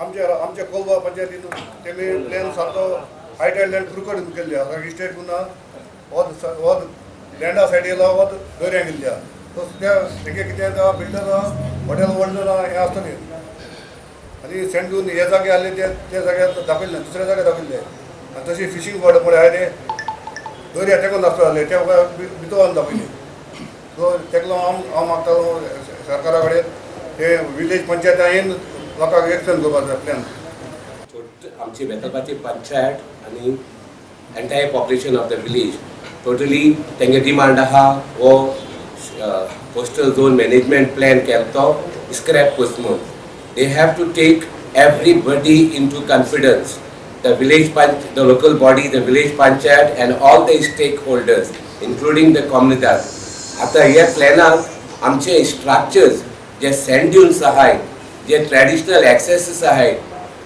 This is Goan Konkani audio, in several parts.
आमच्या आमच्या कोलवा पंचायतीन तेमी प्लॅन सारको हायटायड लँड क्रुकड केल्ली आसा. इस्टेट गुना वत वत लँडा सायड येयला, वत दर्या गेल्ली आहा. सो त्या तेगे कितें जाता, बिल्डर हॉटेल व्हडलो ना हें आसतलें आनी सँड ड्यून हे जागे आहले ते त्या जाग्यार दाखयले ना, दुसऱ्या जाग्यार दाखयल्ले. आनी तशी फिशींग वॉर्ड पळय आहा ते दर्या तेकून आसता जाले ते भितर दाखयले. सो तेका लागून हांव हांव मागतालो सरकारा कडेन हे विलेज पंचायतीन लोकांक एक्सप्लेन करपाक जाय प्लॅन. आमची बेतलबाची पंचायत आनी entire population of the village totally तेंगे डिमांड आहा, हो कोस्टल झोन मॅनेजमेंट प्लॅन केलो तो स्क्रॅप करचो म्हणून. They have to take everybody into confidence, the village panch, the local body, the village panchayat and all the stakeholders, including the comunidad. आतां हे प्लॅनाक आमचे स्ट्रक्चर्स जे सँड ड्युन्स आहाय, जे ट्रॅडिशनल एक्सेसीस आहाय,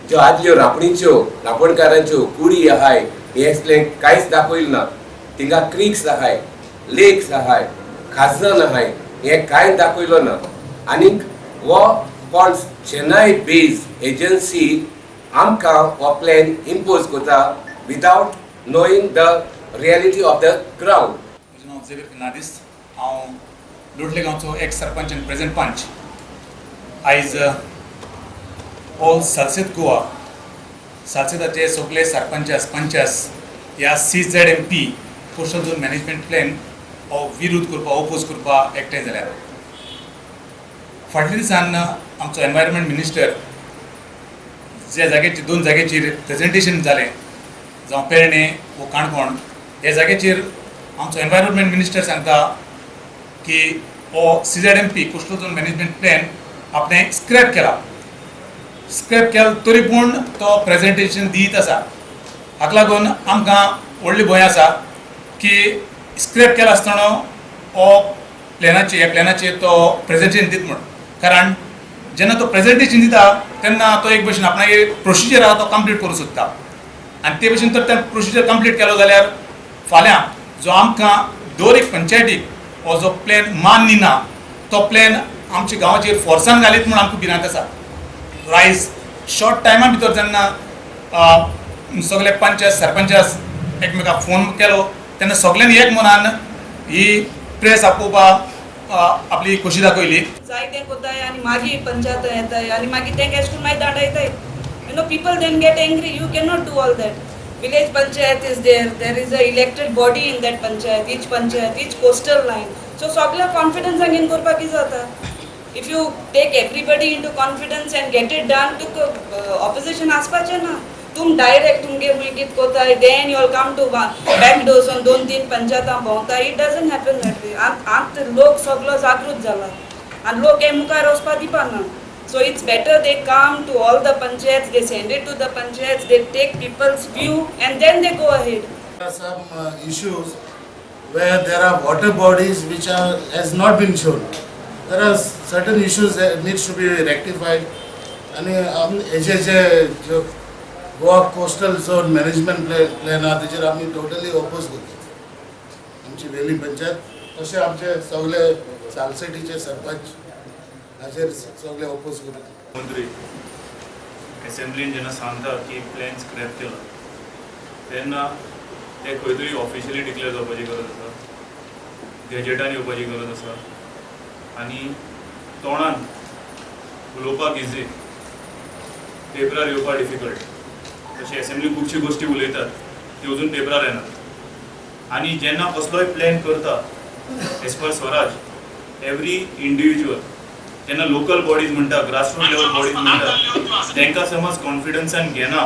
ज्यो आदल्यो रांपणीच्यो रांपणकारांच्यो कुडी आहाय, हे असलें कांयच दाखयलें ना. थिंगा क्रिक्स आहाय, लेक्स आहाय, खाजन आहाय, हें कांय दाखयलो ना. आनीक हो कोण चेन्नय बेज एजन्सी आमकां हो प्लॅन इम्पोज करता without knowing the reality of the ground. म्हजें नांव झेवियर फर्नांडीस. हांव लोटले गांवचो एक्स सरपंच आनी प्रेझेंट पंच. आयज ऑल सालसेत गोवा, सालसेताचे सगळे सरपंचास, पंचास ह्या CZMP, coastal zone management plan हो विरोध करपा, ओपोज करपा एकठांय जाल्यात. फाटल्या दिसान आमचो एनवायरमेंट मिनिस्टर ज्या जाग्याचेर, दोन जाग्याचेर प्रेजेंटेशन जालें, जावं पेरणे वो काणकोण, ह्या जाग्याचेर आमचो एनवायरमेंट मिनिस्टर सांगता की हो CZMP, coastal zone management plan आपणें स्क्रॅप केला. स्क्रॅप केला तरी पूण तो प्रेजेंटेशन दीत आसा. हाका लागून आमकां व्हडली भंय आसा की स्क्रॅप केला आसतना हो प्लॅनाचेर, ह्या प्लॅनाचेर तो प्रेजेंटेशन दीत म्हूण. कारण जेन्ना तो प्रेजेंटेशन दिता तेन्ना तो एक भशेन आपणागे प्रोसिजर आहा तो कंप्लीट करूंक सोदता आनी ते भशेन तर ते प्रोसिजर कंप्लीट केलो जाल्यार फाल्यां जो आमकां दर एक पंचायतीक हो जो प्लॅन मान्य ना, तो प्लॅन आमच्या गांवाचेर फोर्सान घालीत म्हूण आमकां भिरांत आसा. आयज शॉर्ट टायमा भितर जेन्ना सगळे पंचायत, सरपंचास एकमेकाक फोन केलो तेन्ना सगल्यांनी एक मनान ही प्रेस आपोवपाक आपली खोशी दाखयली. जाय तें कोताय आनी मागीर पंचायत येताय आनी मागीर तेंका एश करून मागीर दांडयताय. People then get angry. You cannot do all that. Village panchayat is there. There is a elected body in that panchayat, each panchayat, each coastal line. So सगळ्या कॉन्फिडन्सान घेवन करपाक कितें जाता? If you take everybody into confidence and get it done, तुका ऑपोजिशन आसपाचें ना. तुम डायरेक्ट तुमगे खूंय कितें कोताय, then you all come to back डोर्सून दोन तीन पंचायतां भोंवताय. It doesn't happen that way. आतां लोक सगलो जागृत जाला आनी लोक हे मुखार वचपा दिवपा ना. So it's better they come to all the panchayats, they send it to the panchayats, they take people's view and then they go ahead. There are some issues where there are water bodies which are has not been shown. There are certain issues that needs to be rectified. आणि हेजे जे जो Goa coastal zone management plan आहा तेजेर आमी टोटली ओपोज करता, आमची वेली पंचायत तशें आमचे सगळे सालसेटीचे सरपंच हाचेर सगळे ओपोज करता. मंत्री असेंब्लीन जेन्ना सांगता की प्लॅन स्क्रॅप केला तेन्ना ते खंय तरी ऑफिशियली डिक्लेअर जावपाची गरज आसा, गॅजेटान येवपाची गरज आसा. आनी तोंडान उलोवपाक इजी, पेपरार येवपाक डिफिकल्ट. तशें एसेंब्ली खुबश्यो गोश्टी उलयतात, त्यो अजून पेपरार येनात. आनी जेन्ना कसलोय प्लॅन करता, as per Swaraj every individual, जेन्ना लोकल बॉडीज म्हणटा, ग्रासरूट लेवल बॉडीज म्हणटा, तांकां समज कॉन्फिडन्सान घेना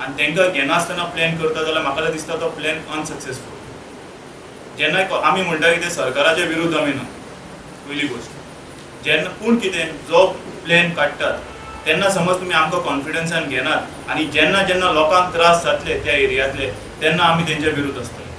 आनी तांकां घेनासतना प्लॅन करता जाल्यार म्हाका दिसता तो प्लॅन अनसक्सेसफूल. जेन्ना आमी म्हणटा कितें, सरकाराच्या विरुद्ध आमी ना, पयली गोश्ट. जेन्ना पूण कितें जो प्लॅन काडटात तेन्ना समज तुमी आमकां कॉन्फिडन्सान घेनात आनी जेन्ना जेन्ना लोकांक त्रास जातले त्या एरियांतले, तेन्ना आमी तेंच्या विरुद्ध आसतले.